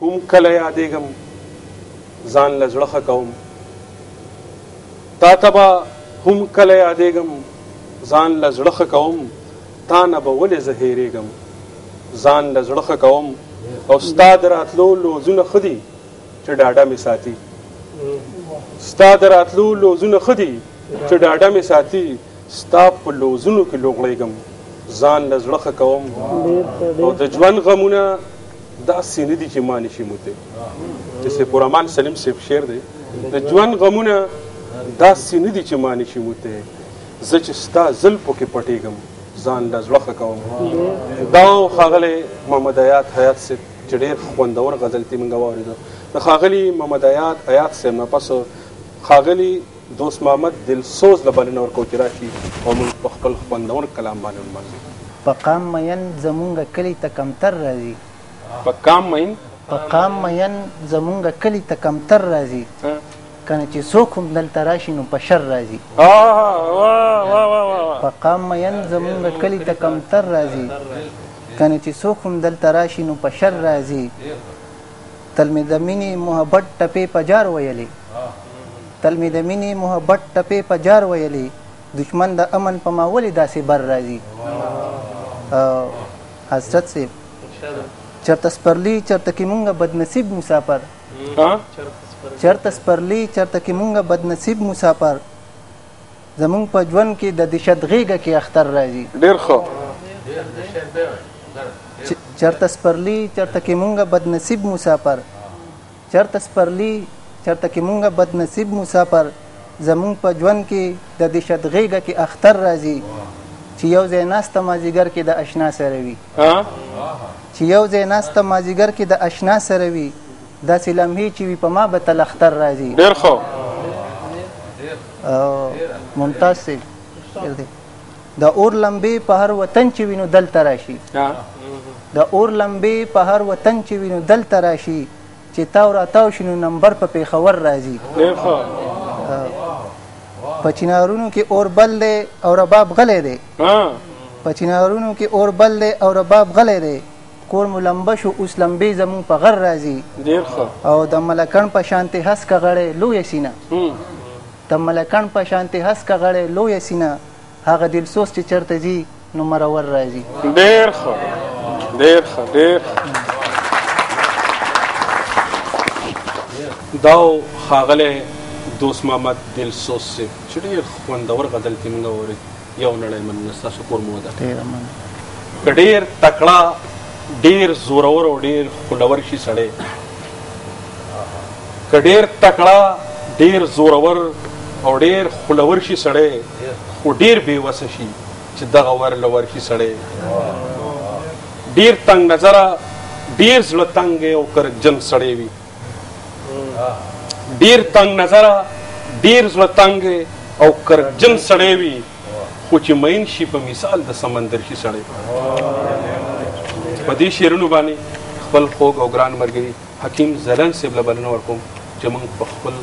هم کله یادېږم ځان له زړه ښه کوم، تا ته به هم کله یادېږم ځان له زړه ښه کوم، تا نه به ولې زه هېرېږم ځان له زړه ښه کوم. او ستا د راتلو لوزونه ښه دي چې ډاډه مې ساتي، ستا د راتلو لوزونه ښه دي چې ډاډه مې ساتي، ستا په لوزونو کې لوغړېږم ځان له زړه ښه کوم. او د ژوند غمونه داسې نه دي چې ما نشي موتی، چې سیف الرحمن سلیم صاحب شعر دی. د ژوند غمونه داسې نه دي چې ما نشي موتی، زه چې ستا زلفو کې پټېږم ځان له زړه ښه کوم. دا و ښاغلی محمد حیات حیات صاحب چې ډېر خوندور غزل ترې موږ واورېده. د ښاغلي محمد حیات حیات صاحب نه پس ښاغلي دوست محمد دلسوز له بلنه ورکوو چې راشي او موږ په خپل خوندور کلام باندې ونمانځي. په قام مین زمونږ کلي ته کمتر راځي، په قام مین، په قام مین زمونږ کلي ته کمتر راځي، کنه چې څوک هم دلته راشي نو په شر راځي. په قام مین زمونږ کلي ته کمتر راځي، کنه چې څوک هم دلته راشي نو په شر راځي. تل مې د مینې محبت ټپې په جار ویلې، تل مې د مینې محبت ټپې په جار ویلې، دښمن د امن په ما ولې داسې بر راځي. حضرت صاحب چرته سپرلی چرته کې مونږ بدنصیب مسافر، چرته سپرلی چرته کې مونږ بدنصیب مسافر، زمونږ په ژوند کې د دهشت غېږه کې اختر راځي. ډېر ښه. چرته سپرلی چرته کې مونږ بدنصیب مسافر، چرته سپرلی چرته کې مونږ بدنصیب مسافر، زمونږ په ژوند کې د دهشت غېږه کې اختر راځي. چې یو ځای ناسته مازیګر کې د اشنا سره وي، چې یو ځای ناسته مازیګر کې د اشنا سره وي، داسې لمحې چې وي په ما به تل اختر راځي. ډېر ښه. ممتاز صاحب د اور لمبې په هر وطن چې وي نو دلته راشي، د اور لمبې په هر وطن چې وي نو دلته راشي، چې تاو راتاو شي نو نمبر په پېښور راځي. ډېر ښه. په چنارونو کې اور بل دی او رباب غلی دی، په چنارونو کې اور بل دی او رباب غلی دی، کور مو لمبه شو اوس لمبې زمونږ په غر راځي. ډېر ښه. او د ملکڼ په شانتې هسکه غړی لویه سینه، د ملکڼ په شانتې هسکه غړی لویه سینه، هغه دلسوز چې چېرته ځي نو مرور راځي. ډېر ښه، ډېر ښه، ډېر ښه. دا و ښاغلی دوست محمد دلسوز صاحب چې ډېر خوندور غزل ترې موږ واورېد. یو نړۍ مننه، ستاسو کور مو ودان. ډېره مننه. که ډېر تکړه، ډېر زورور او ډېر خولور شي سړی، که ډېر تکړه، ډېر زورور او ډېر خولور شي سړی، خو ډېر بې وسه شي چې دغه ور له ورشي سړی. ډېر تنګ نظره، ډېر زړه تنګی او کرکجن سړی وي. ډېر تنګ نظره، ډېر زړه تنګی او کرکجن سړی وي، خو چې مین شي په مثال د سمندر شي سړی. په دې شعرونو باندې خپل خوږ او ګران ملګري حکیم زلن صاحب له بلنه ورکوم چې موږ په خپل